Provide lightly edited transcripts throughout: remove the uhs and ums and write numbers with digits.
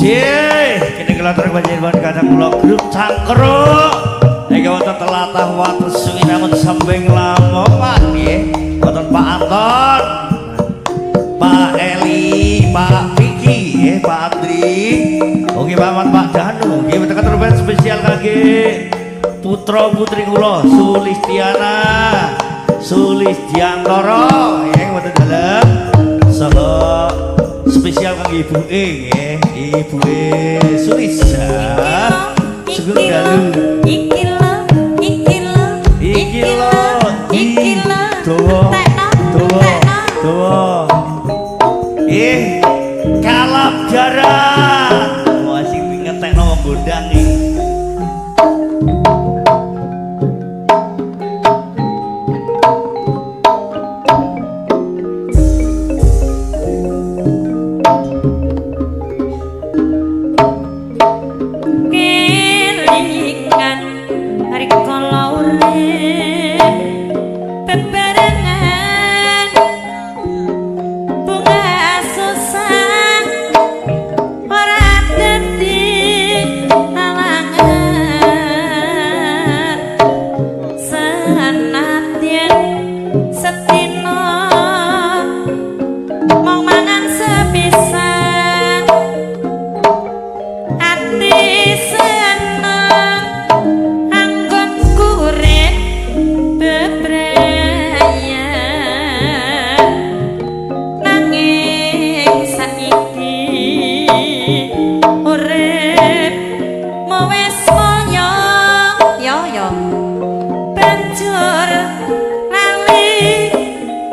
Cih, kene kula panjenengan kadang kula grup Cangkruk. Iki wonten telatah watu Suwinangun Sambeng Lamongan nggih. Wonten Pak Anton, Pak Eli, Pak Vicky, nggih, Pak Andri. Oke Pak Ahmad, Pak Danu, nggih wonten katur spesial kangge putra putri kula Sulistiana, Sulisdiantoro nggih wonten dalem. Saha spesial kangge ibuke nggih, ibuke Sulis. Sugeng dalu. Iki lho, iki lho, Iki lho, iki lho. Dawa, dawa, dawa. Eh, kalap jaran. Wah, sing ngetekno wong gondang iki. Kelingan rikala urip bebarengan bunga susah ora dadi halangan senadyan sedina mung mangan sepisan ati seneng anggonku urip bebrayan nanging saiki urip wis moyo yo yo banjur lali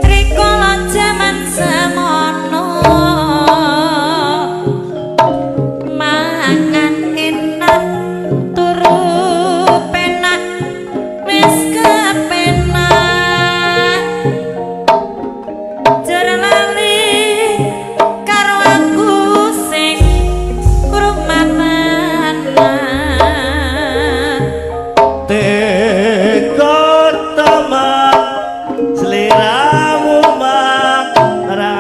rikala jaman semono mangan enak turu penak wis kepenak jare lali karo aku sing rumatan. Tega teman seliramu marang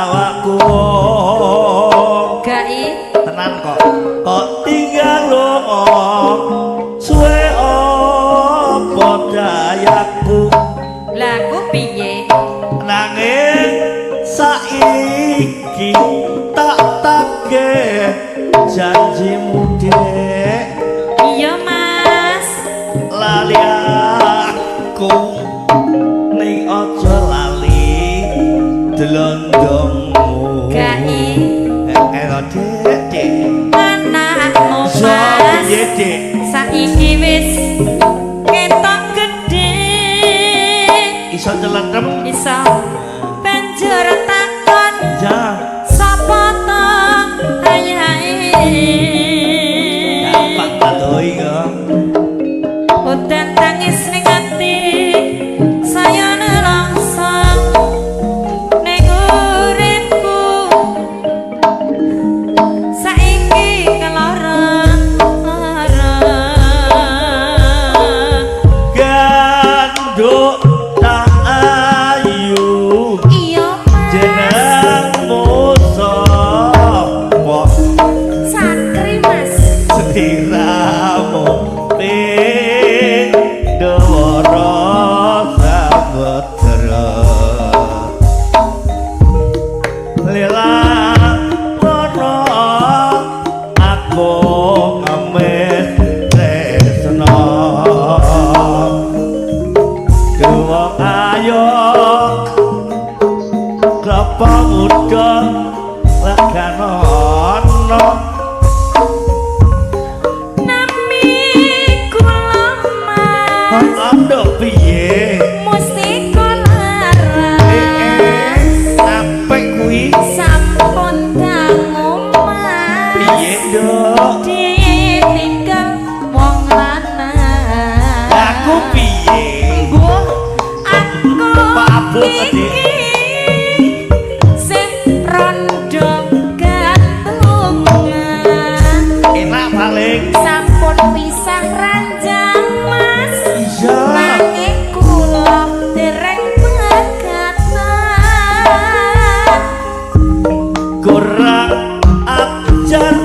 awakku. Gai Tenan kok. Kok tinggal lunga suwe apa dayaku lah aku piye nanging saiki tak tagih janjimu dek iya mas lali aku ning aja lali delondongmu Gai eh eh dek dek anakmu so mas piye dek saiki wis ketok gedhe iso nyeletem iso banjur takon ya sapa to ayahe gampang kadoi kok udan tangis ning ati saya nelongso ning uripku saiki keloro ganduk tak ayu iya mas jenengmu sapa sakri mas sliramu pindhawara samudra lila ngono aku ngemis tresno Dewa ayo klapa muda leganono nami kula mas Anduk piye mustika laras apik kuwi sampun dangu mas piye nduk ditinggal wong lanang aku piye mbuh aku Pabuk, Dik. iki sing rondo gantungan enak paling sampun pisah ranjang mas iya nanging kula dereng pegatan kurang ajar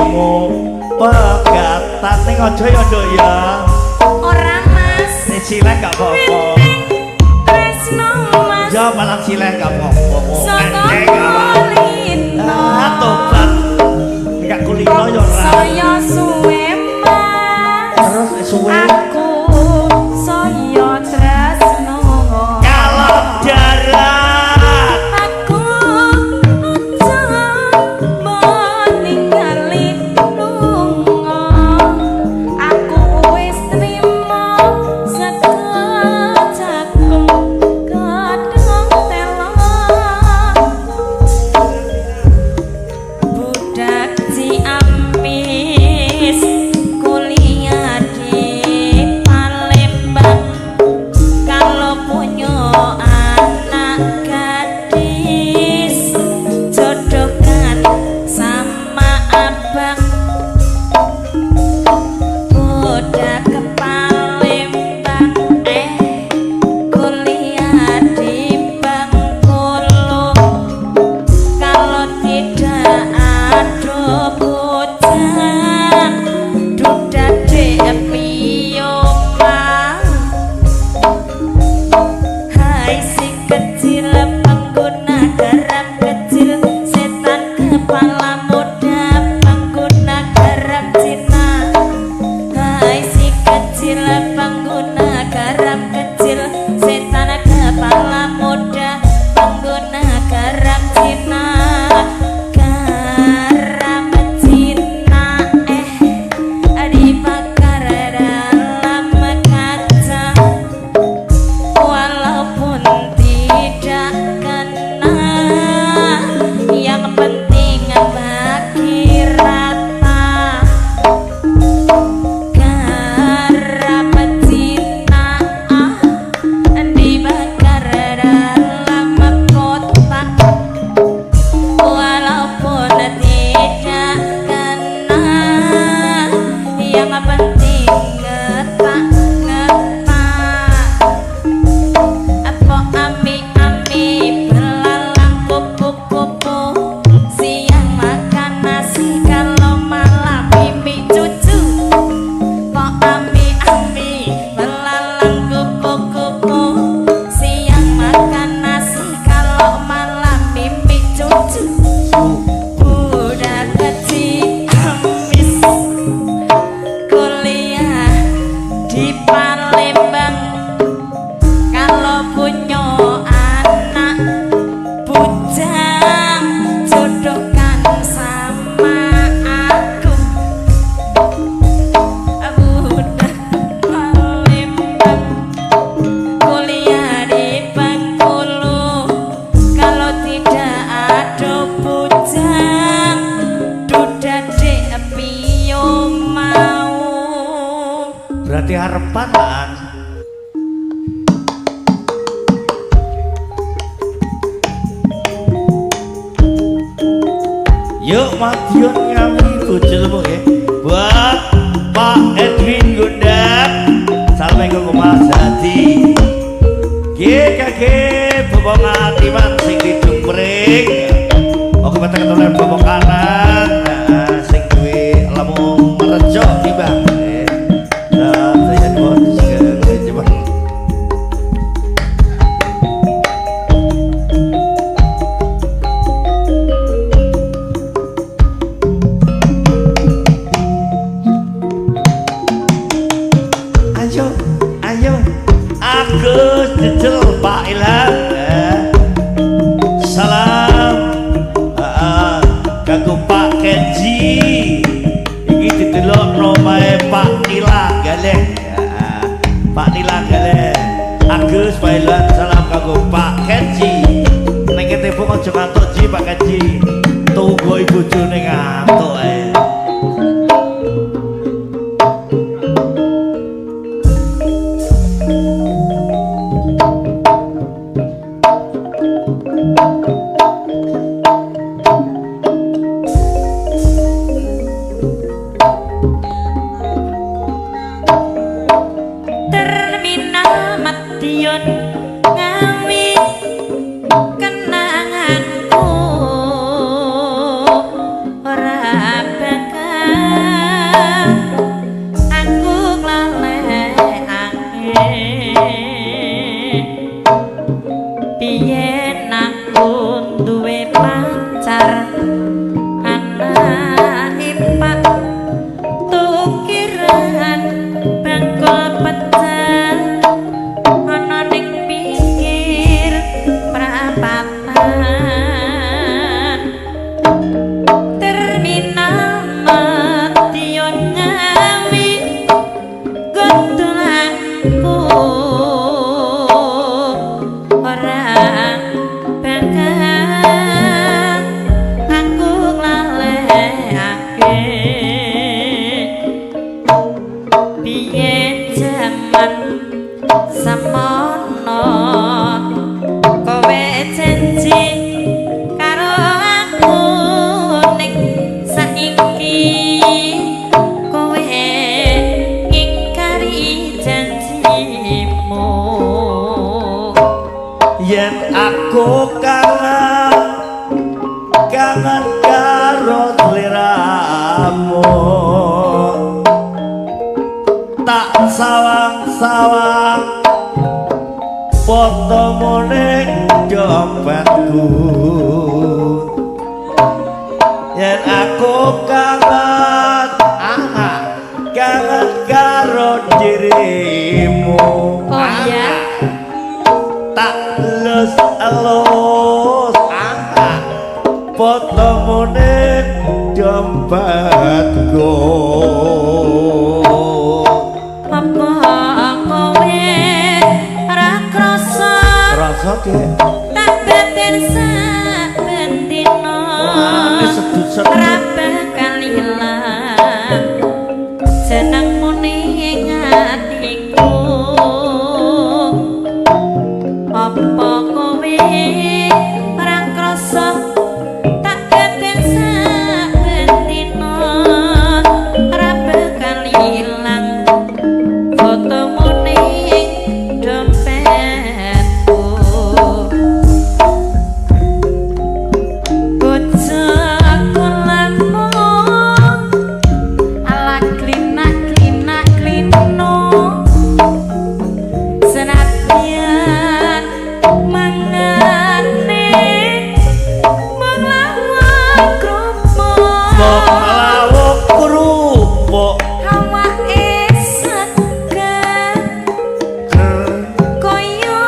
trimo pegatan ning aja ya Nduk ya. Ora Mas. Nek sileh gak apa-apa. Tresno Mas. Ya malah sileh gak apa-apa. Saka kulino. Ah, tobat. Nek kulino ya ora. Saya suwe Mas. Terus suwe. Aku saya tresno. Kalap darat. Aku aja mbok ningali lunga. Aku wis trimo sego jagung godhong telo. Budak Ciamis kuliah di Palembang. Kalau punya anak gadis jodohkan sama abang. Budak ke Palembang kuliah di Bengkulu. Kalau tidak ada bujang duda dek piyo mau. Hai si kecil pengguna garam kecil, setan kepala muda pengguna garam Cina. Hai si kecil pengguna garam kecil, setan kepala muda pengguna garam Cina. Garam Cina dibakar dalam kaca. Walaupun tidak kena, yang penting bagi rata. Garam Cina dibakar dalam kotak. Walaupun tidak kena, yang penting ngetak ngetak. Apa ami-ami belalang kupu-kupu, siang makan nasi kalau malam mimi cucu. Kok ami-ami belalang kupu-kupu, siang makan nasi kalau malam mimi cucu. Budak Ciamis kuliah di Palembang. Kalau punya anak bujang jodohkan sama aku. Budak Palembang kuliah di Bengkulu. Kalau tidak ada bujang duda dek piyo mau. Berarti harapan lah. Yuk Madiun Ngawi bojo tepung nggih. Buat Pak Edwin Gundap. Assalamualaikum Mas Hadi. Nggih kage Bapak Ngatiman sing kidung pring. Oke peteng ketemu Bapak kanan. Nah, sing duwe lemung merejo timbang. Nah, saya nuwun coba. Ayo, ayo. Agus Jejel Pak Ilham. Salam kanggo Pak Kenji. Iki didelok omahe Pak Nila Galeh. Pak Nila Galeh. Agus Pak Ilham salam kanggo Pak Kenji. Ning ketepung aja ngantuk ji Pak Kenji. Tunggu bojone ngantuk ae. Terminal Madiun Ngawi kenanganku sawang-sawang fotomu ning dompetku. Yen aku kangen, aha, kangen karo dirimu. Oh iya. Tak elus-elus, aha, fotomu ning dompetku. Apa kowe ora krasa? Rasa dek Tak batin saben dina. Sedut-sedut. Ora bakal ilang jenengmu ning atiku. Apa kowe ora krasa? Tak batin saben dina. Ora bakal ilang fotomu ning dompetku. Bojoku lemu ala klinak klinak klino, senadyan mangane mung lawuh krupuk. Mung lawuh krupuk. Awake seger kaya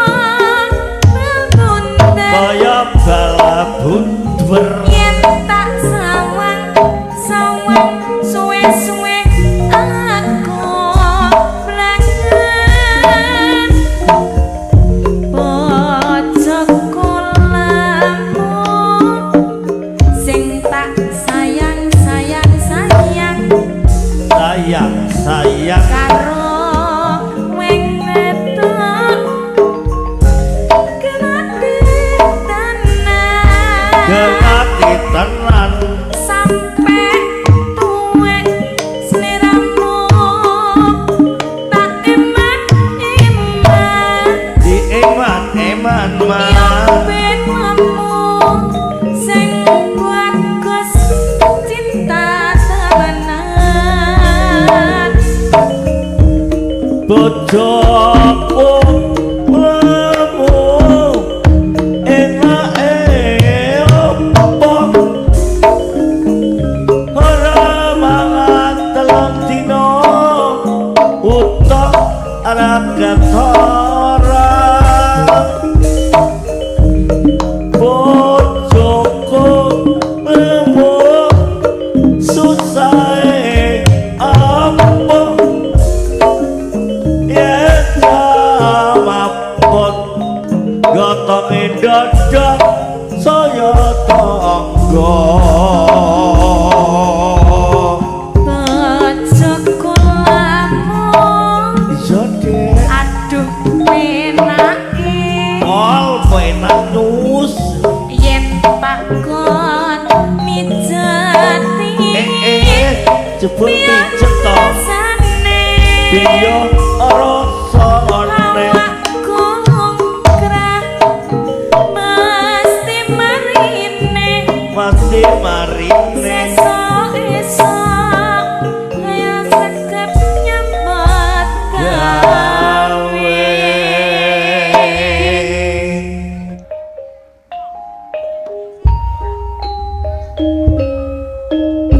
bal. Kaya balabundur. Yen tak sawang sawang suwe-suwe aku blangen. Bojoku lemu sing tak sayang sayang sayang. Sayang sayang. Karo wong wedok gelati tenan. Gelati tenan. Sampe tuwek sliramu tak eman eman. Di eman eman Yo man. Ben nemu sing bagus cinta temenan. Bojoku lemu enake opo, ora mangan telung dina utok ora ketara. Bojoku lemu susahe apa, yen mapot gotonge dodok saya tangga. Bojoku lemu Iya dek. Aduh penake. Pol penak nus. Yen takon mijeti. Eh eh jebul pijet to. Rasane. Piye rasane. Awakku lungkrah mesti marine. Mesti marine. Sesuk esuk kaya sregep nyambut gawe.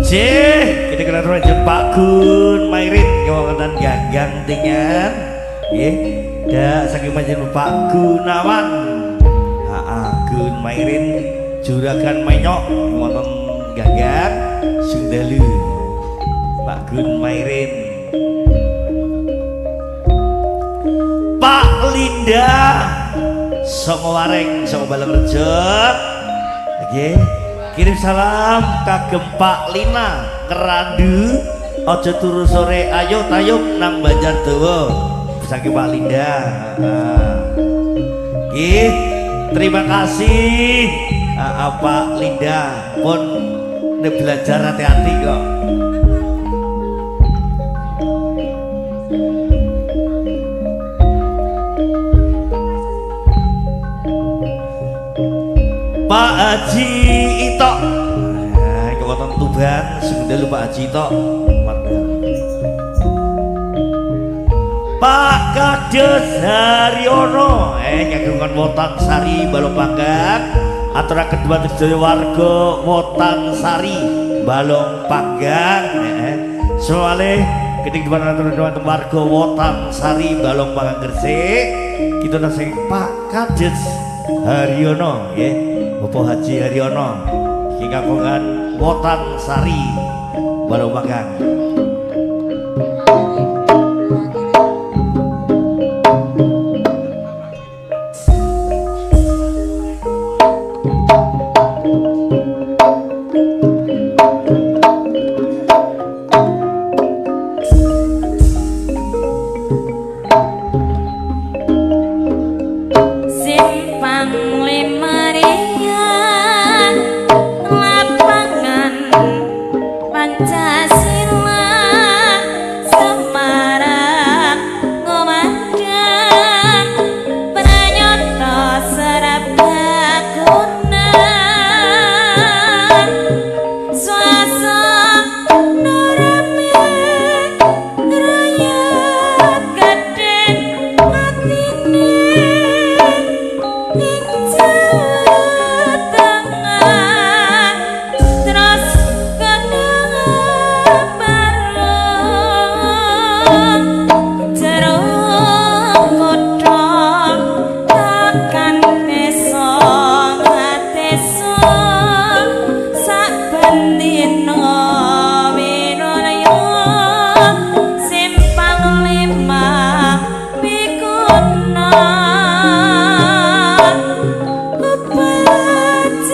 Cih, kita kenal lanjut Pak Gun Mairin ngomongin ganggang tingan. Nggih, dak saking panjenengan Pak Gunawan. Heeh, Gun Mairin juragan menyok wonten ganggang Sundalu. Pak Gun Mairin. Pak Linda Songo Wareng Songo Balengrejo. Nggih, kirim salam kagem Pak Lina Kerandu. Aja turu sore, ayo tayub nang Banjardowo. Saking Pak Linda. Nggih, terima kasih Pak Linda pun nek belajar hati-hati kok. Pak Haji Itok. Nah, wonten Tuban, sing dalu Pak Haji Itok. Mantap. Pak Kades Haryono kagungan Wotan Sari Balong Panggang, aturaken dhumateng sedaya warga Wotan Sari Balong Panggang. Soale keting dhumateng warga Wotan Sari Balong Panggang Gresik, kita tasih Pak Kades Haryono nggih, Bapak Haji Haryono iki kagungan Wotan Sari Balong Panggang. Simpang lima rian lapangan Pancasila Semarang ngomandang pranyata serabakuna suasana rame rakyat gedhe atine ing Jawa Tengah terus kenang bareng jero kutha tekan desa desa saben dina winulya simpang lima pikuna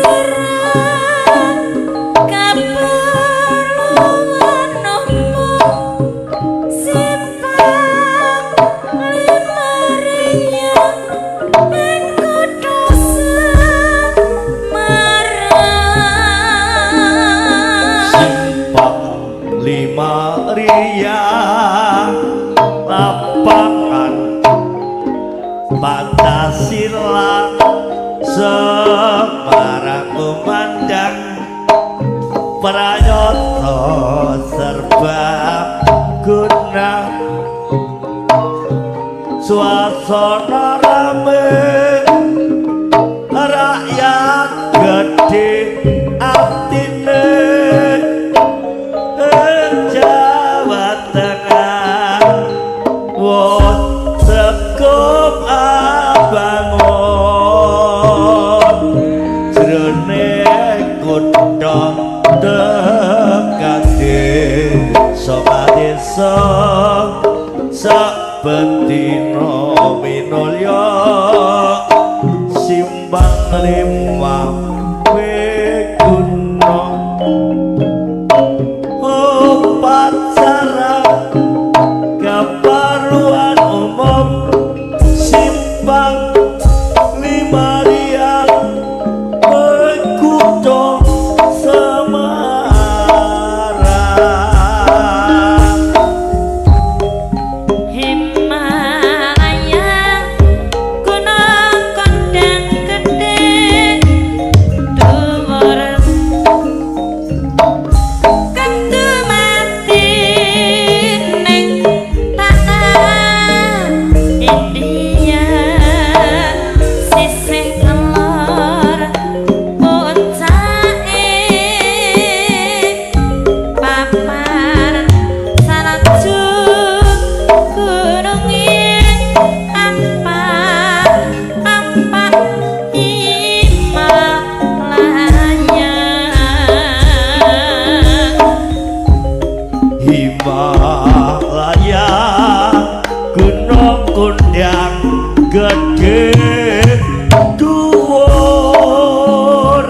upacara kaperluan umum simpang lima riang ing kutha Semarang. Simpang lima riang lapangan Pancasila Semarang kumandang pranyata serba guna suasana rame rakyat gedhe atine Jawa Tengah wos sekup abangun jrone kutha tekan desa desa saben dina minulya simpang lima wiguna upacara keperluan umum simpang lima riang kutha Semarang. Himalaya gunung kondang gedhe dhuwur kendumati ning tanah India sisih kelor puncake papar salju gununge ampak ampak Himalaya. Himalaya gunung kondang gedhe dhuwur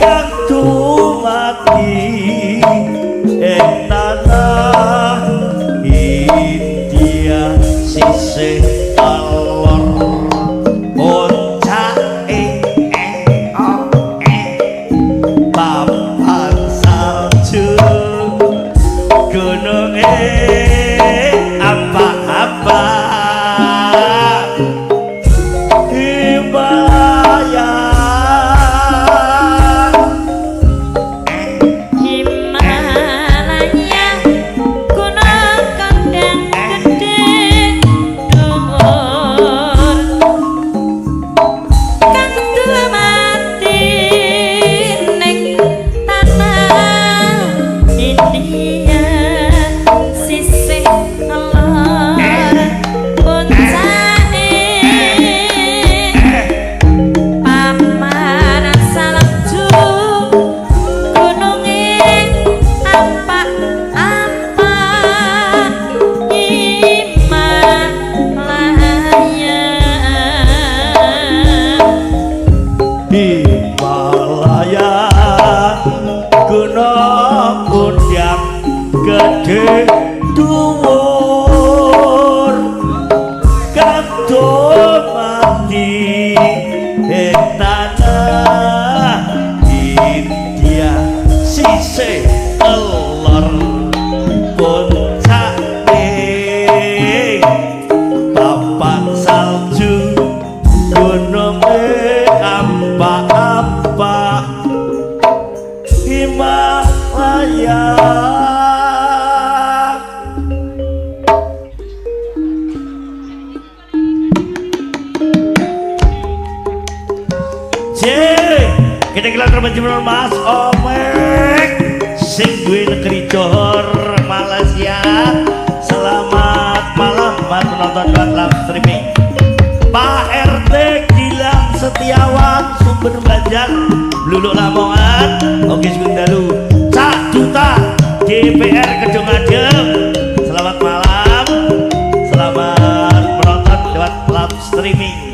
kang dumadi ing tanah India sisih alor puncake o e papan salju gununge apa-apa Himalaya. Himalaya gunung kondang gedhe kondang gedhe dhuwur kadung mati ing tanah India sisih elor puncake papan salju gunung ampak-ampak Himalaya. C, kita kelar terbenci Mas Omek sing duwe negeri Johor Malaysia. Selamat malam buat penonton lewat live streaming. Pak RT Gilang Setiawan Sumber Banjar Bluluk Lamongan. Oke sugeng dalu. Cak Duta DPR Kedung Adem. Selamat malam. Selamat menonton lewat live streaming.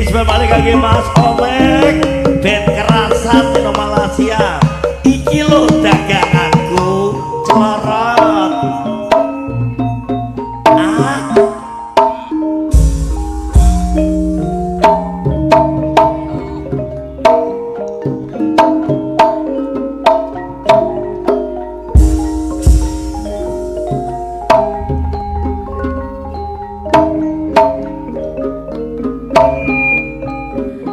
Sebab balik lagi Mas Omek ben kerasan di Malaysia. Iki lho daganganku celorot. Ah.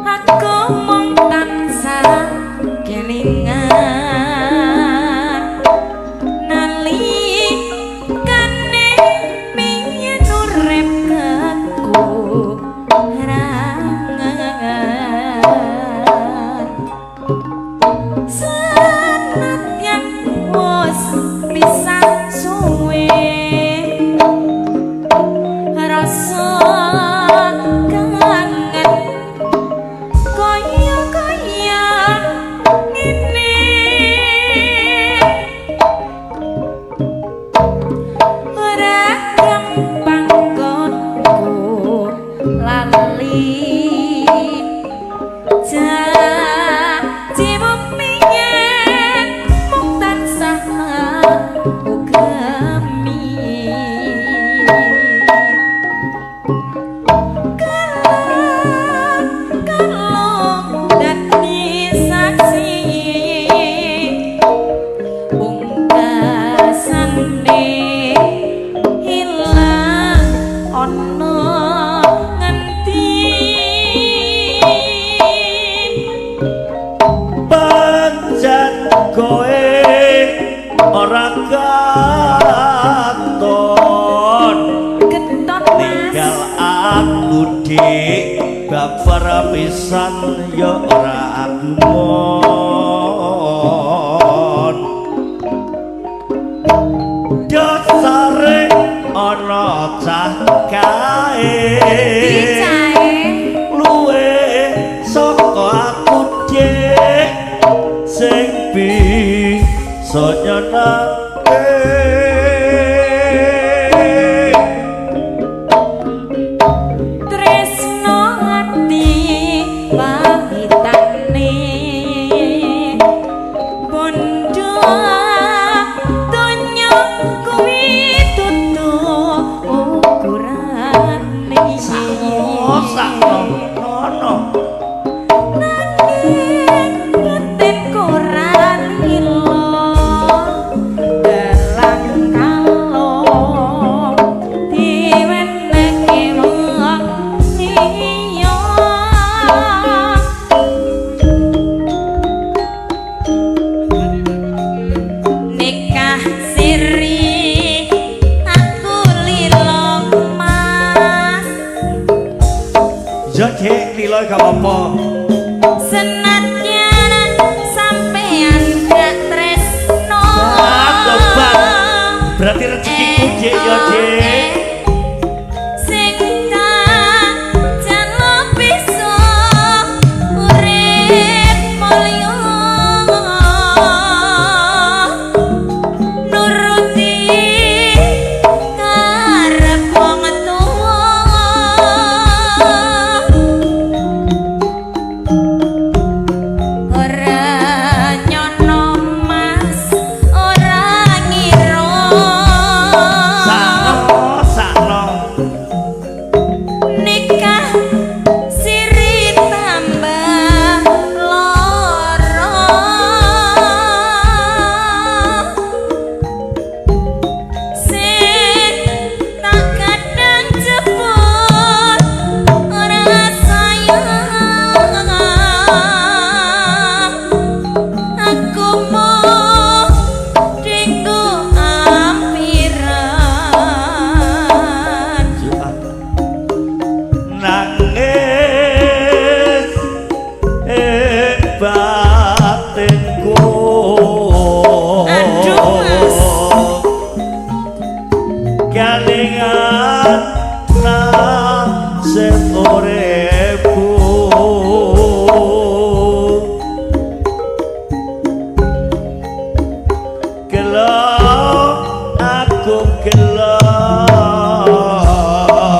Aku mung tansah kelingan nalikane biyen urip kekurangan senadyan wis pisah suwe rasa kangen kaya kaya ngene ora gampang nggonku lali janjimu piye mung tansah ugemi. Kalau dadi saksi pungkasane ilang ana ngendi. Pancen kowe ora katon Ketot Mas. Ninggal aku dik babar pisan ya ora agumon. Dasare ana cah kae Dicae luwe saka aku dik sing bisa nyenengke. Tresno ati pahitane bondo donya kuwi dudu ukurane. Sakno sakno nono nanging batin ora lilo dalang kalong diwenehke wong liya. Nikah siri aku lilo Mas. Ya dik lilo gak apa-apa. Senadyan sampean gak tresno. Tobat. Berarti rezekiku dik ya dik. Sing tak jaluk bisa urip mulya nuruti karep wong tuwa. Ora nyono Aduh, Mas. Kelingan nasib uripku. Gelo aku gelo.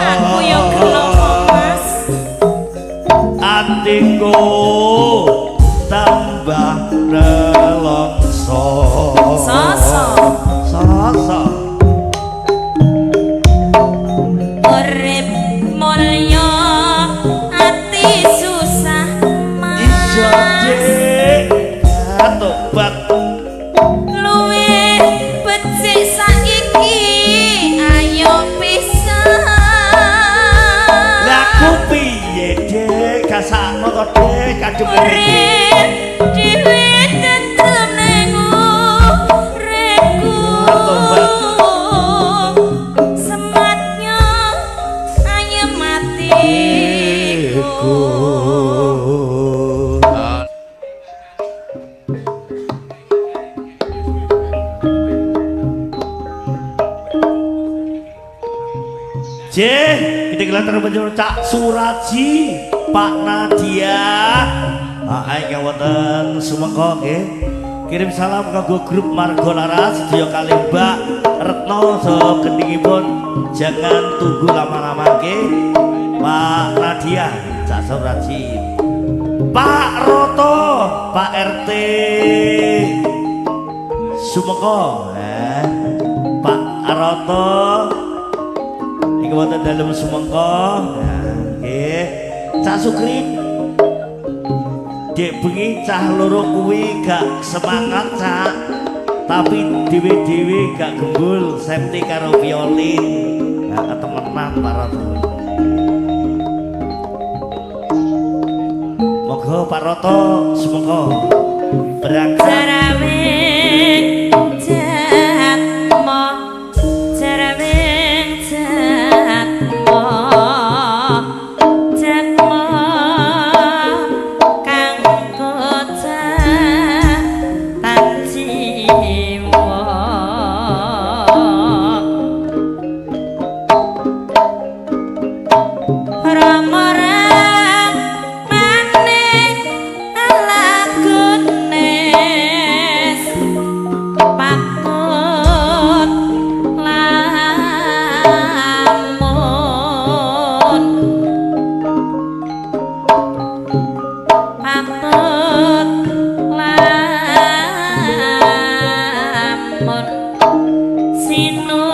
Aku yo gelo kok, Mas. Atiku tambah nelongso. Soso. Soso. Urip mulya ati susah, Mas. Iso Dik tobat. Luwih becik saiki ayo pisah. Lah ku piye Dik kasakno to Dik kadung ngene iki. Urip dhewe tentrem ning uripku. Tobat. Sematnya ayem atiku. J, kita kelihatan panjenengan Cak Suraji, Pak Nadia. Ah, ingkang wonten Sumengko nggih. Kirim salam kanggo grup Margo Laras sedaya kalih Mbak Retno saha gendhingipun jangan tunggu lama-lama nggih. Pak Nadia, Cak Suraji. Pak Roto, Pak RT Sumengko, Pak Roto iki wonten dalem Sumengko. Nah, nggih. Cak Sukri. Dek bengi cah loro kuwi gak semangat, Cak. Tapi dhewe-dhewe gak gembul, Septi karo violin. Nah, ketemenan Pak Roto. Monggo Pak Roto Sumengko berangkat. Jarawing jatmo, jarawing jatmo, jatmo kang kocah tan jiwa. Rama ramane lagunes patut lamun, patut lamun sinu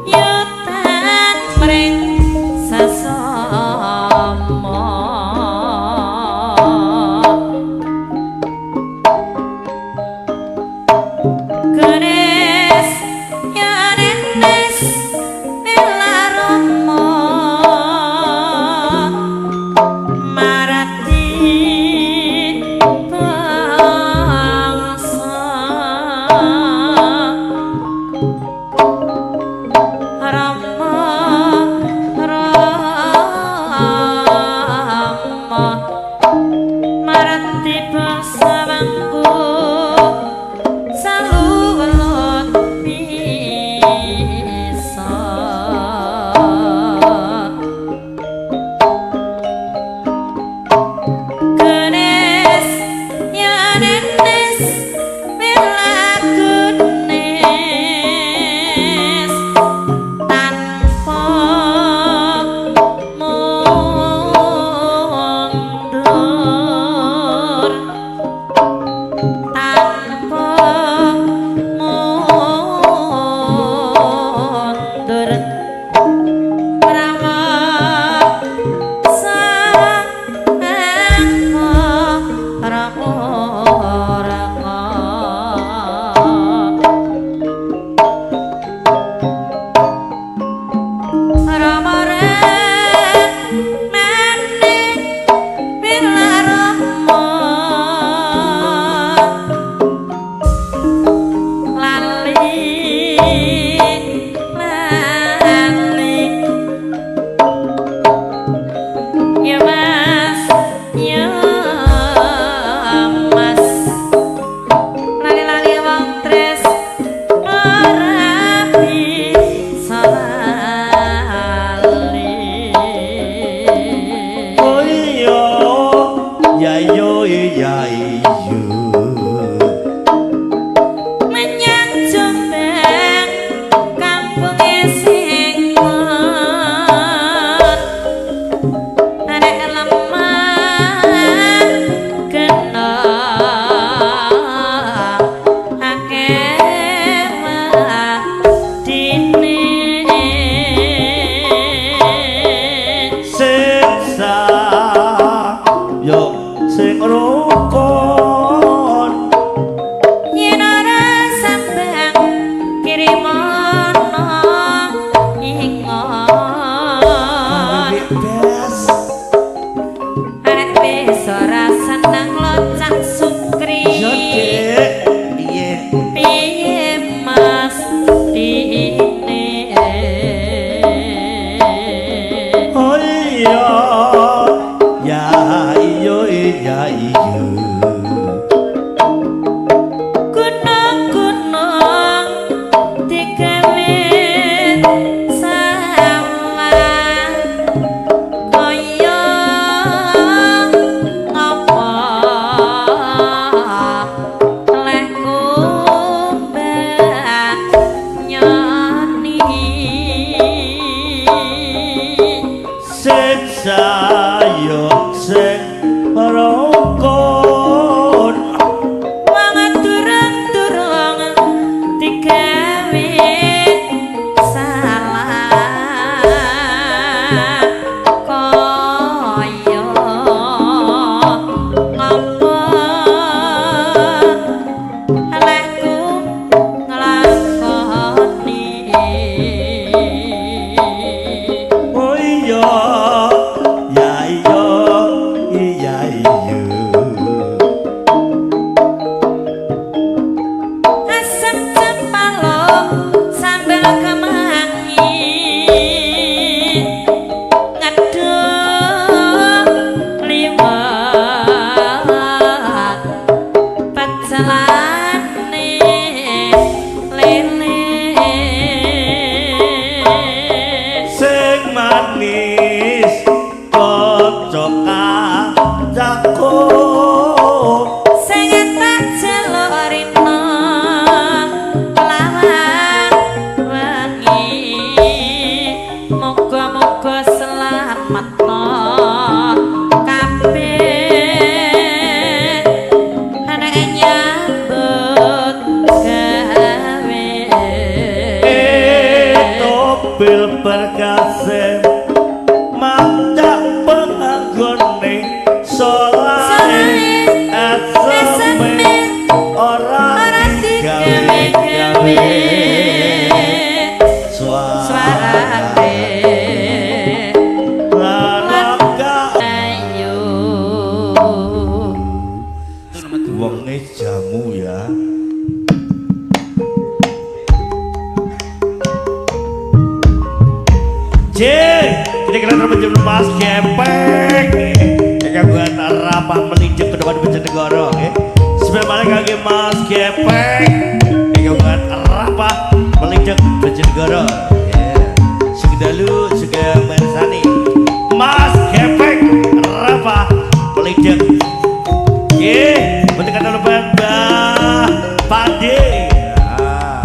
yutan mring sesama. Kenes yarenes nelarama marati bangsa. Rama Rama marati bangsa bangku salulut bisa. Kenes yarenes melakunes tanpa mundur, tanpa mundur. Rama sangka Rama Rama. Rama ramane bilarama selane lele sing manis kaca kacaku sing tak jaluk rina lawan wengi muga-muga selametno kabeh nek nyambut gawe Tobil berkase macak penganggone solahe eseme ora ora digawe-gawe digawe-gawe suarane suarane lan ayo wonge jamu ya. C, kita kira terbentuk Mas Gepeng. Ya gangguan rapat meninjau ke depan Bojonegoro nggih. Sebentar balik kangge Mas Gepeng. Ya gangguan rapat meninjau Bojonegoro. Ya. Sugeng dalu sugeng mirsani. Mas Gepeng rapat meninjau. Nggih, mboten kata lupa Mbah Pade. Ah,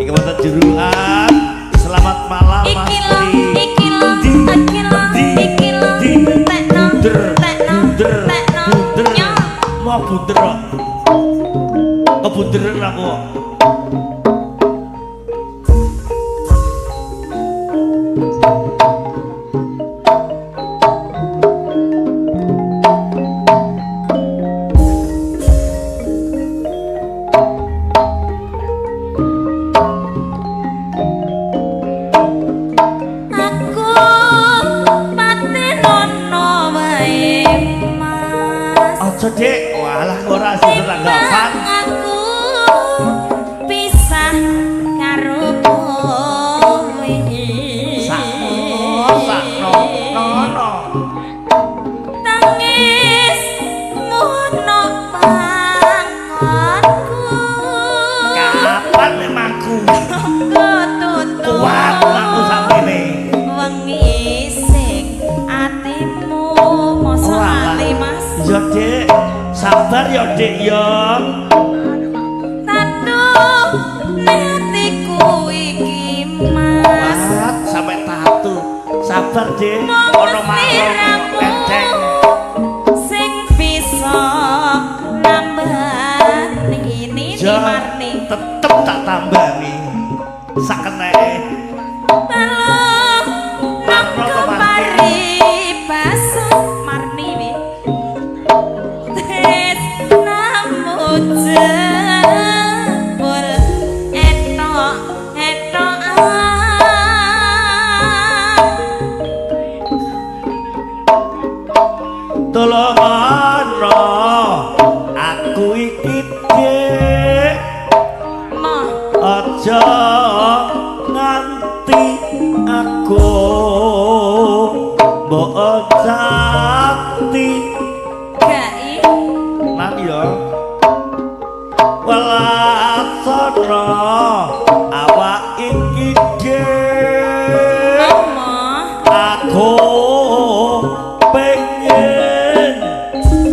iki wonten juruan. Selamat malam Mas iki lho Tri. iki lho Di, iki lho di, iki lho di, tekno bunder, tekno bunder, tekno bunder. nyo Mau bunder kok. Kebunderen aku kok. Aku patenono wae Mas. Aja Dik, walah ora sida tanggapan. Aku pisah karo kowe. Sakno, sakno, no, no. Tangis mono pangkonku. Kapan emangku Tutup kuat aku sakmene. Wengi sing atimu mosok Walah. lali Mas. Ya Dik, sabar ya Dik ya. Tatu atiku iki Mas. Wah, sampai tatu. Sabar Dik, ono Mung marung sliramu enceng. sing bisa nambani nini Ja, marni. tetep tak tambani. Sakeneke. Balung nangka paribasa marni wi. Tresnamu jebul etok etokan. Tolong ana aku iki Dik. Moh Aja nganti aku mbok jati gai nang ya welasana awak iki Dik. moh Aku pengen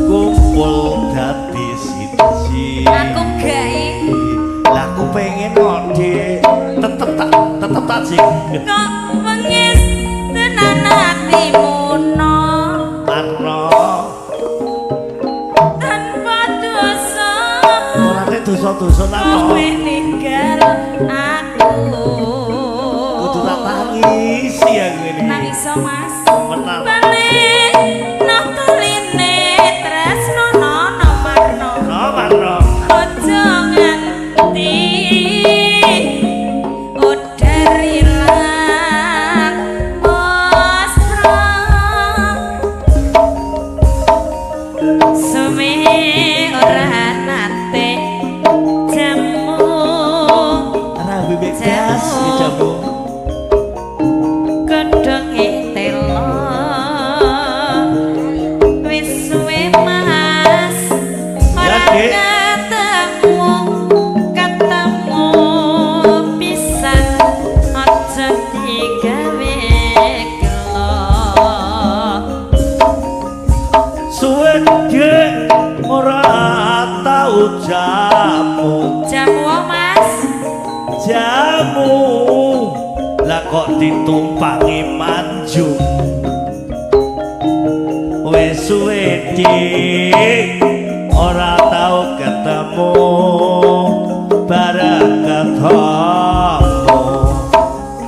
kumpul dadi siji. aku gai Lah aku pengen kok Dik. Tetep tak sing. kok wengis tenan atimu no Marno. tanpa dosa Ora nek dosa-dosa nang kowe ninggal aku. Kudu tak tangisi aku ini. Nangis Mas. Menang. Balik no kaline tresno no no marno. No Marno. Ojo nganti udan ilang mesra. Suwe ora nate jamu Ora bebek gas Jamu. jamu. Godhonge telo. tau jamu. Jamu Mas. Jamu lah kok ditumpangi manjung. Wis suwe dik ora tau ketemu, bareng ketemu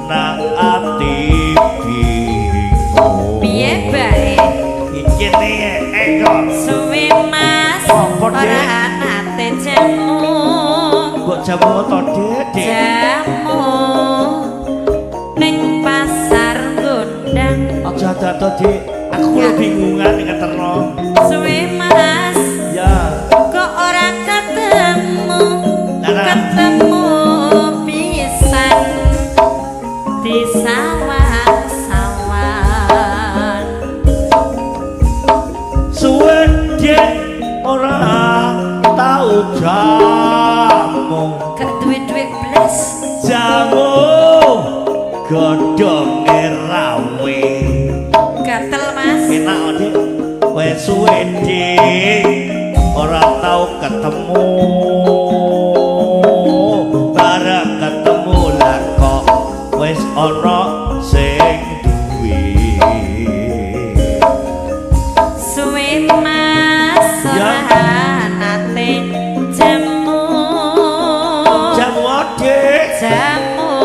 nang ati bingung. Piye bae iki nek eko suwe Mas ora nate jamu. Mbok jamu to Dik? Jamu ning pasar gondang. Aja dato Dik, aku lho bingungan ngeterno. Suwe Mas. Ya. Kok ora ketemu? Ketemu pisan di sawang-sawan. Suwe Dik ora tau jamu. Gak duwe-duwe blas. Jamu godhonge rawe. Gatel Mas. Enak Dik. Wis suwe Dik ora tau ketemu, bareng ketemu lah kok wis ana sing duwe. Suwe Mas ora nate jamu. Jamu Dik. Jamu.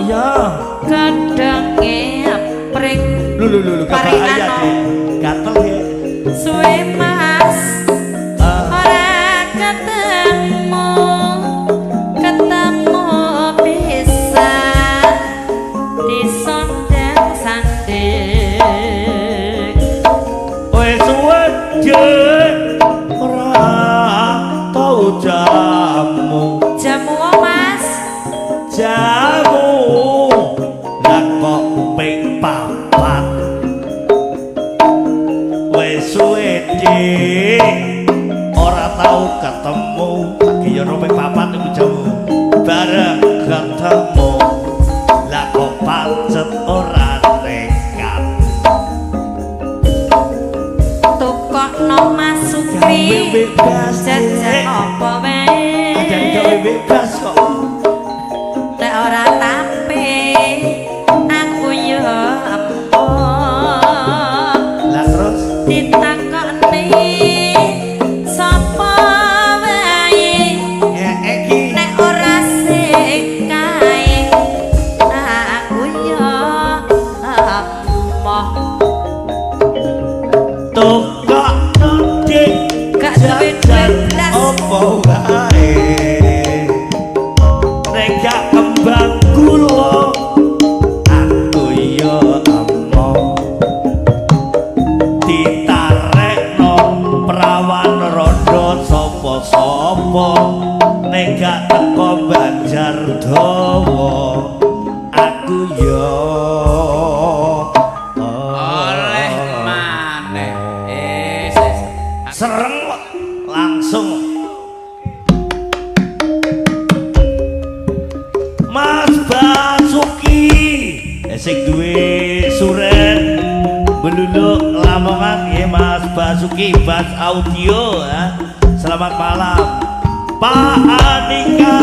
Iya. Godhonge pring. Lho lho lho bahaya Dik. Gatel Dik. Suwe Mas ora ketemu, ketemu pisan di sondang sanding. Wis suwe Dik ora tau jamu. Jamu Mas. Jamu lah kok ping papat. Wis suwe Dik ora tau ketemu, lagi yo ping papat iku jamu. Bareng ketemu lah kok pancet ora nekat. Tukokno Mas Sukri jajan apa wae. Aja gawe bebas kok. Nek ora tape aku yo emoh. Lah terus ditakokne sapa wae. Iki nek ora sing kae aku yo emoh. Tukokno Dik gak duwe jajan blas. Apa wae nek gak kembang gula aku yo emoh. Ditarekno prawan rondo sapa-sapa nek gak teko Banjar Dawa aku yo oleh maneh. Sereng kok langsung. Mas Basuki sing duwe suren beluluk Lamongan nggih Mas Basuki Bas Audio ya. Selamat malam Pak Anika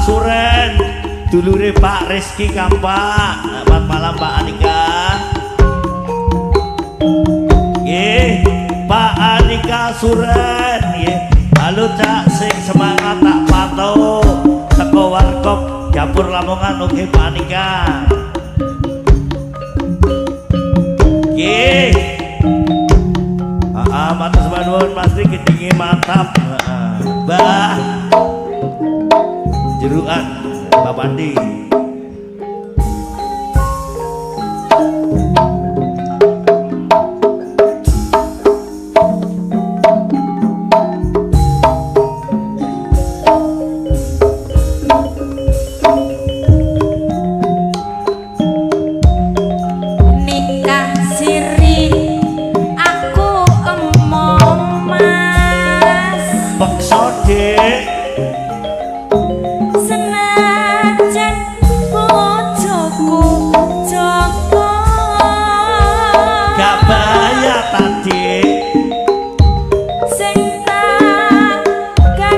Suren dulure Pak Rizky Kampak. Selamat malam Pak Anika. Nggih Pak Anika Suren nggih. Halo Cak sing semangat tak pantau teko warkop Dapur Lamongan. Oke Pak Anika. Nggih. Heeh, matur nuwun Mas Ri gendinge mantap. Heeh. Mbah Jerukan Mbak Pandi. Nikah siri aku emoh Mas. Peksa Dik. Senajan bojoku Joko gak bahaya tadi. Sing tak gawe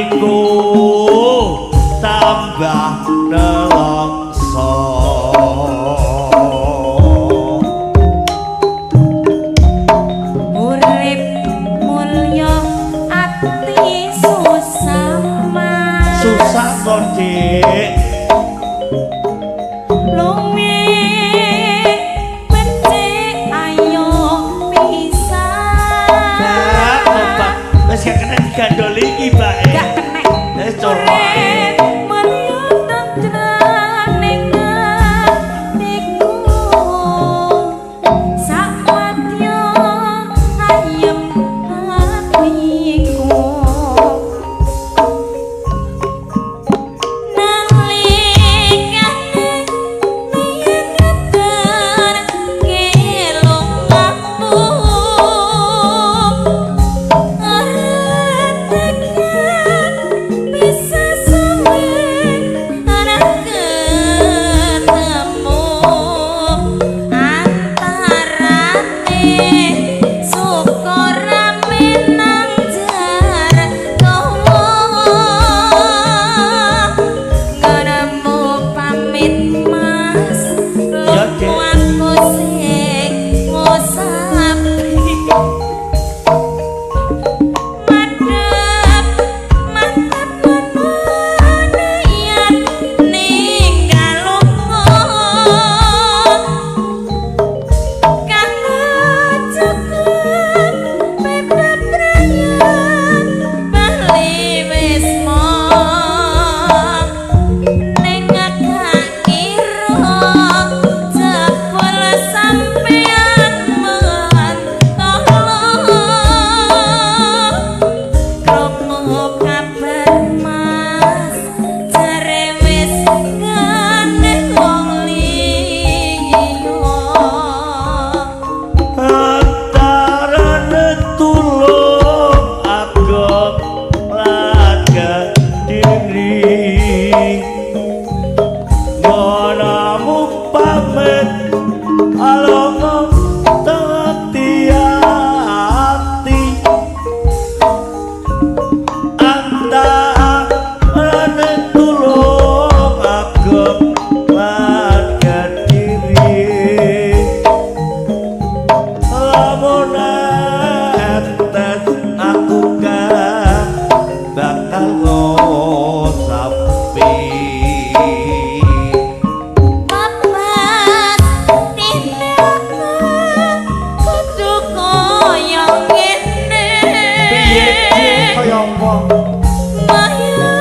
Atiku tambah nelongso. Urip mulya ati susah mas. Susah to, Dik. Luwe becik ayo pisah. Bak, tobat. Wis gak kena digandoli iki, Mbak. Gak kena. Wis corok. Urip mulya tentreming atiku. Sawadya ayem atiku. Nalikane niat kelongamu ora tekan bisa suwe ora ketemu antarane suka rame nang jarkowo. Ngenemu pamit mas, Ya, Dik. aku sing ngusapi. Madep mantep menayan ninggal lunga. Kanggo cukup pepeprayan bali wis ning gak ngira jebul sampeyan mentolo. Krungu kabar mas jare wis gandeng wong liya. Antarane tulung agung lan Kediri. Ngonamu pamit alongo ati-ati. Antarane tulung agung lan Kediri. Lamun entes aku gak bakal ngosapi. Papat tindakan kudu kaya ngene. Piye, Dik? Kaya apa? Maya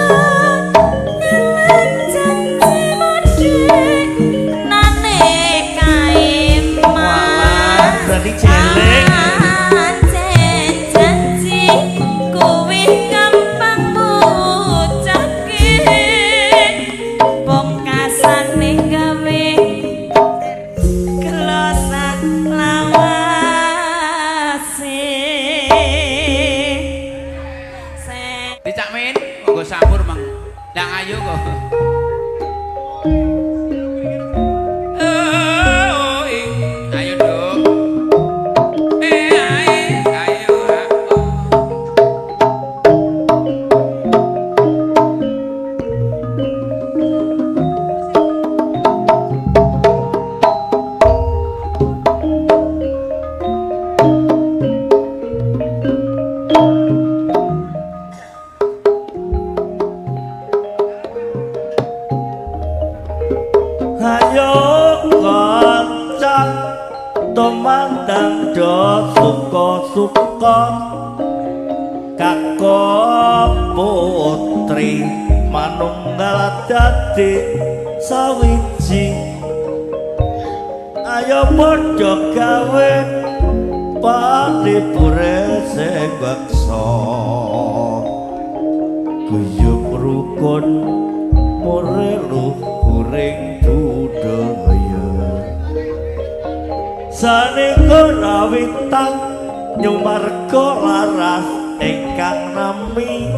nelen janji modhe nane kae Walah, mas. berarti jelek. Ancen janji kuwi gampang ngucapke. Pungkasane gawe gelosak lawase. Dicak Min, monggo sampur meng. Ndang ayo kok. Oh, ayo Nduk. Eh, ae, ayo. Ayo kancan tumandang do suka-suka kakung putri manunggal dadi sawiji. Ayo padha gawe palipure sing beksa guyub rukun mure luhuring budaya. Sanika rawitan nyumarga laras ingkang nami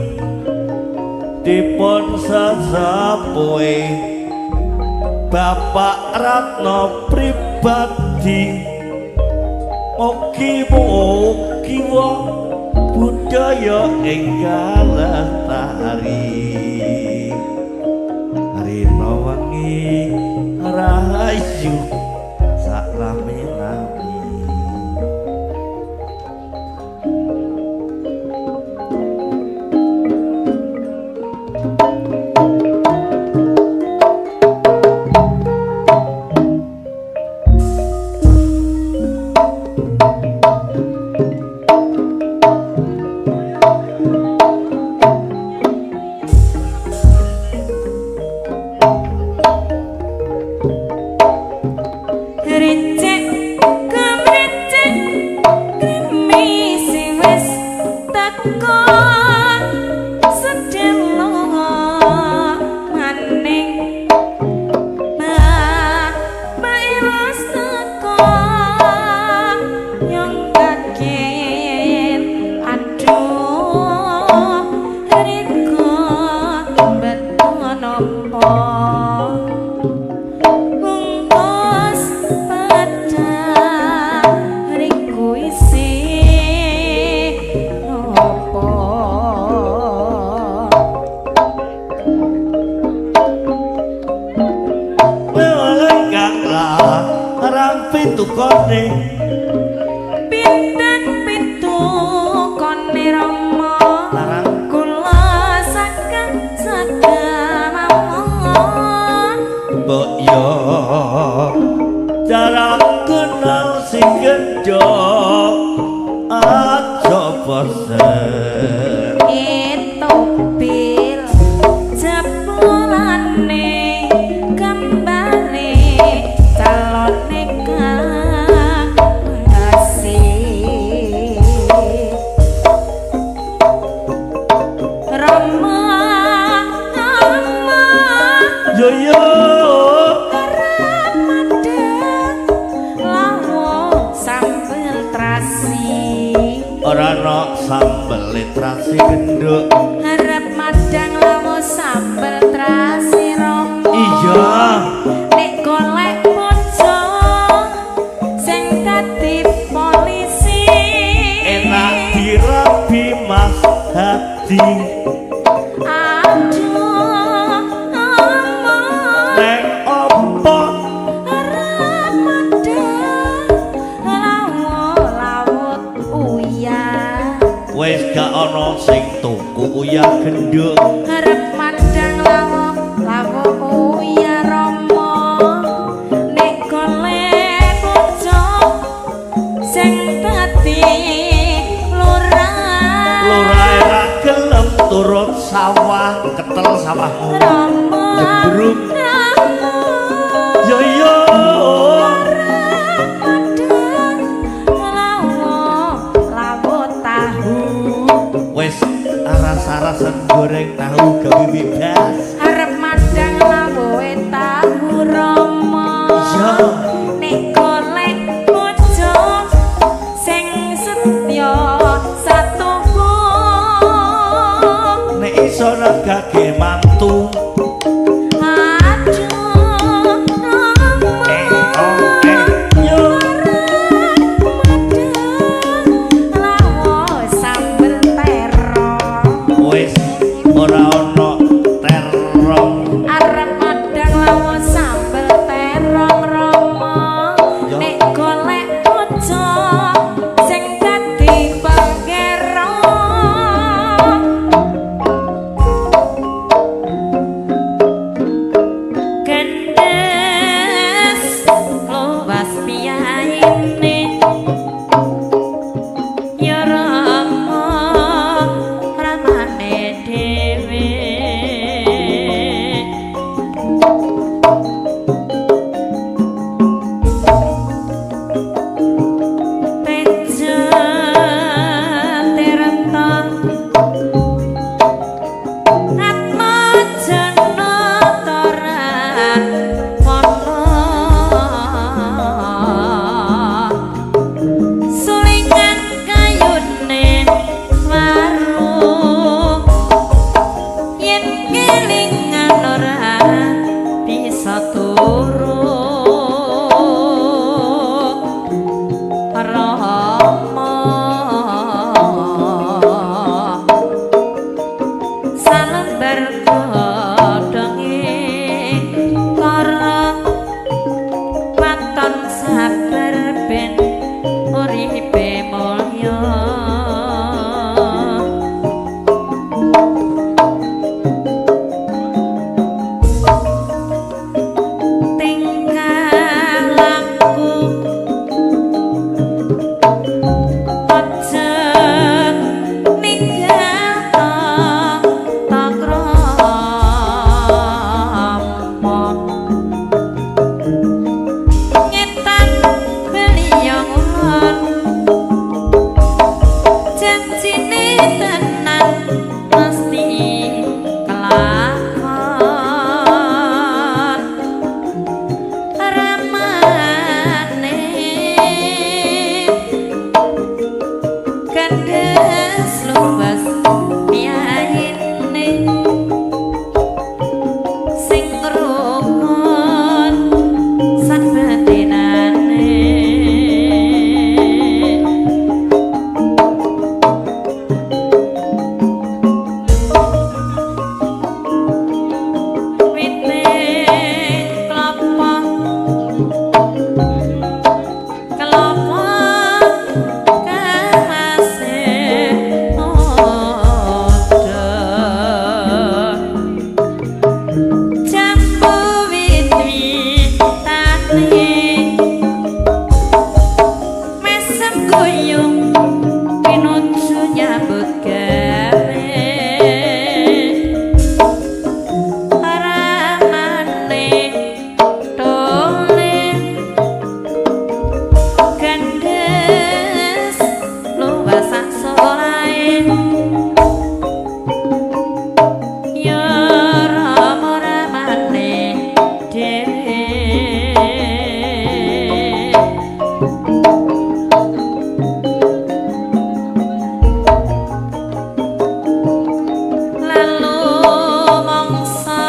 dipun sesepuhe Bapak Ratno pribadi. Mugi-mugi Budaya enggal lestari. Rina wengi rahayu saklami-lami. Recek kemrecek krimisi wis teko sedelo maning bapak wis teko yang kaget aduh riko betul nopo bungkus pada riku isi nopo. Kang larang pitukone Pinten pitu kone Rama larang kula sakang sedamawon. Mbok yo jarang kenal sing gendhok aja bosen. Itu bil jebulane kembali calone kasih Rama Rama Yo yo Ramadan lawo sambel terasi. Ora ana sambel terasi gendhok. Harap madang lawo sambel terasi Rama. Iya. Nek golek bojo sing dadi polisi Enak dirabi Mas Hadi. Aduh Rama Nek opo arep madang lawo lawut uyah. Wis gak ana sing tuku uyah gendhok. Arep madang lawo lawo uyah Rama. Nek golek bojo sing dadi lurah. Lurah ra gelem turut sawah ketel sawahmu. Rama Jebrung. Rama Yo yo arep madang lawo lawo tahu. Wis aras-arasen goreng tahu gawe bebas. Arep madang lawoe tahu Rama. Iya. Nek golek bojo sing setya satuhu. Nek iso nagake mantu. Aduh Rama. Eh oh eh yo. Arep madang lawo sambel terong. Wis ora ana terong. Arep madang lawo sambel terong Rama. Yo. Nek golek bojo sing dadi pangeran. Kembar godhonge kara waton sabar ben uripe mulya. Tingkah laku aja ninggal tata krama, ngetan beliau ngulon janjine tenan mesti kelakon. Ramane kandhes luwes miyaine sing rukun sabetinane. Wite klapa kelapa kamase padha, jambu wit-witane mesem guyung pinuju nyambut gawe. Ramane tole kandhes luwes sak solahe, ya Rama ramane dhewe. Lalu mangsa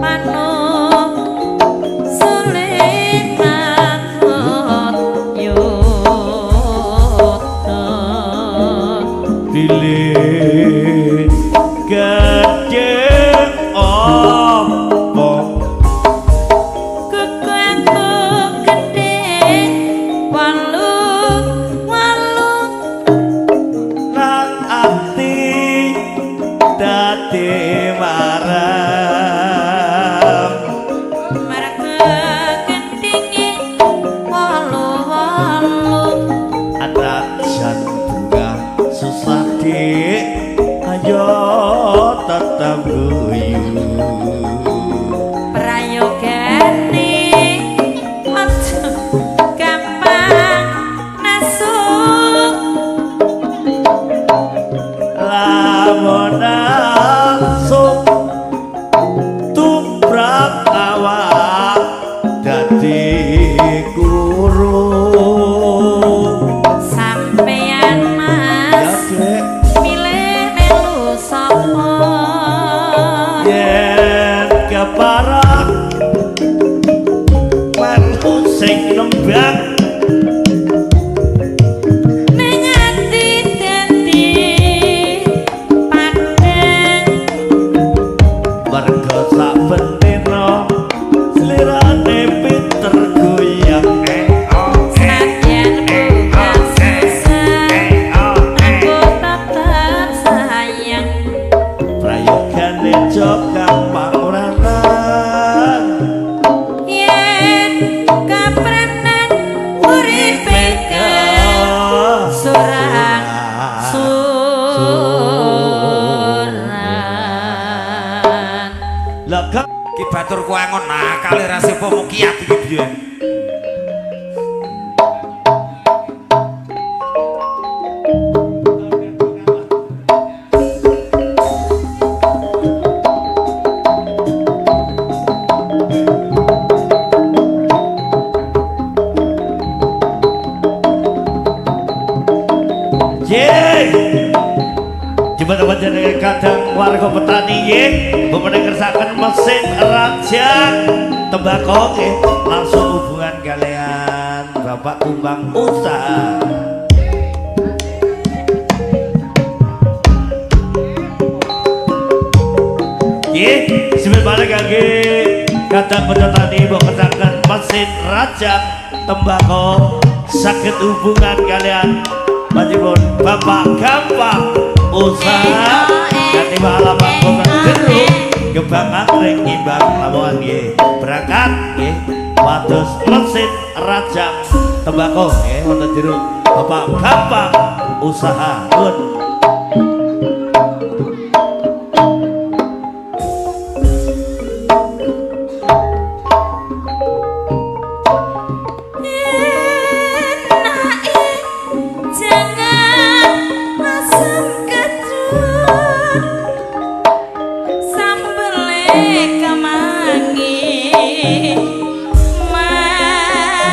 manuk sulit manut yuta. Pilih gedhe apa Kuku aku gedhe walu walu, nang ati dadi marem. Merga gendinge walu walu. Anajan bunga susah dik, ayo tetep guyu. Prayogane aja gampang nesu, Lamun langsung tumrap awak dadi guru. Sampeyan Ya Mas Dek, milih melu sapa? Yen keparang melu sing nembang, Ning ati dadi padhang. Merga saben dina slirane pinter goyang. Senadyan bukan susah, aku tetep sayang. Prayogane aja gampang ora nang. Yen kaprenan uripe surang suran. Lah kok Ki baturku angon nakale ra sepo mukiat iki biyen. Ye. Jembatan jenenge kadang warga petani nggih, pemene kersakaken mesin rajang tembakau nggih, langsung hubungan kalian Bapak Kumbang Usaha. Nggih, sipil balik kangge kadang kanca tani mbok kedaken mesin rajang tembakau saged hubungan kalian panjenengan Bapak Gampang usaha ganti alamat boten jeruk Gebang Anggrek Imbang Lamongan nggih. Berangkat nggih pados mesin rajang tembakau nggih wonten jeruk Bapak Gampang usaha. Nuwun. Enake jangan asam kecut sambele kemangi mangane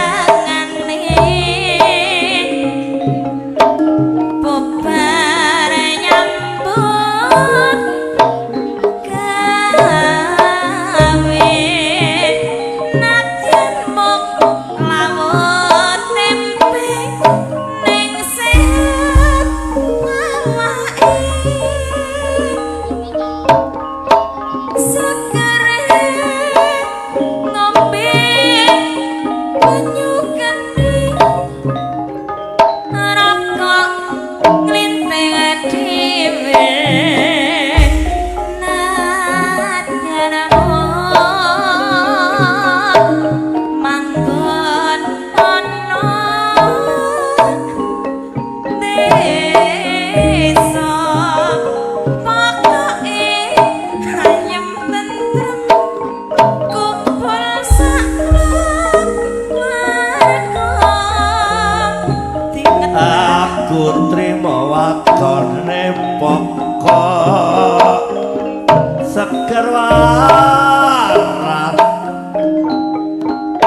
bubar nyambut gawe nadyan mung lawuh tempe ning sehat awake segere ngombe banyu kendi rokok nglinting dhewe nadyan manggon ana desa pokoke ayem tentrem kumpul sak keluarga dinget. Aku trimo wadone pokok seger waras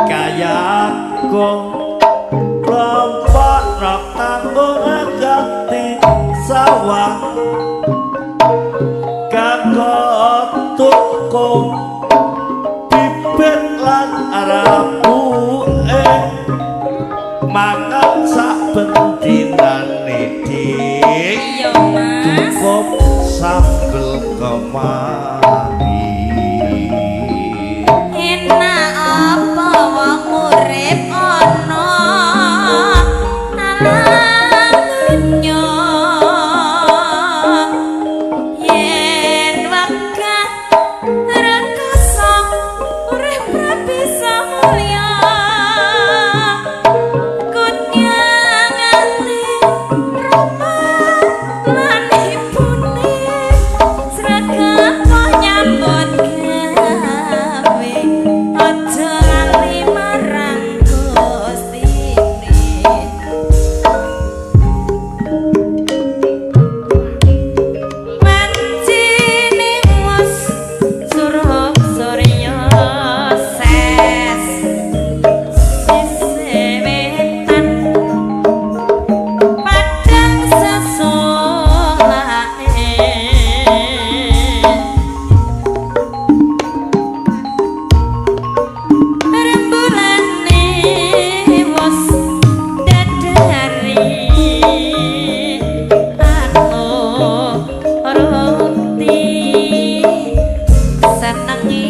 kayaku klompok rok kanggo ngagati sawah kanggo tuku bibit lan rabuke mangan saben dinane dik. Iya Mas. Cukup sambel kemari. Enak apa wong urip ana alam donya yen wegah rekoso urip ra bisa mulya kunyangane rama lan ibune sregep nyambut gawe aja lali marang Gustine. Wancine wis surup surya ses sisih wetan padang sesolake rembulane wis dadari anu rukti senenge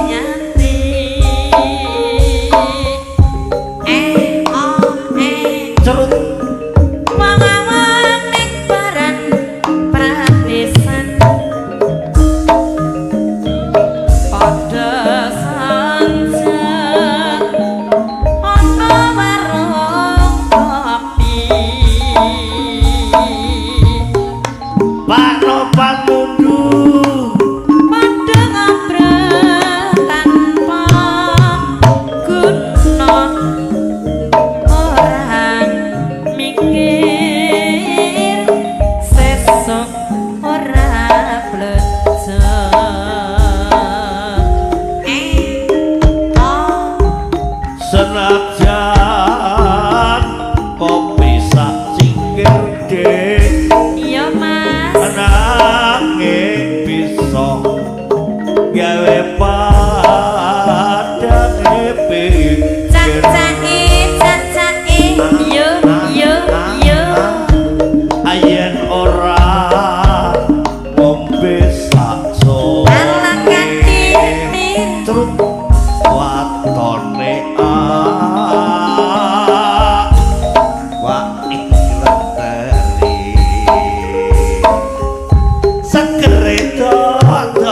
nganti eh oh eh Cerut wong-wong ning baran pradesan padha sanjang ana warung kopi. Pak Nopan mundur Padha ngobrol tanpa guna ora mikir sesuk ora blejo eh oh senajan kopi sak cingkir dik iya Mas. Nanging bisa gawe padane pikir. Cacake cacake yo yo yo Ayen ora ngombe sak so alah. Wedok.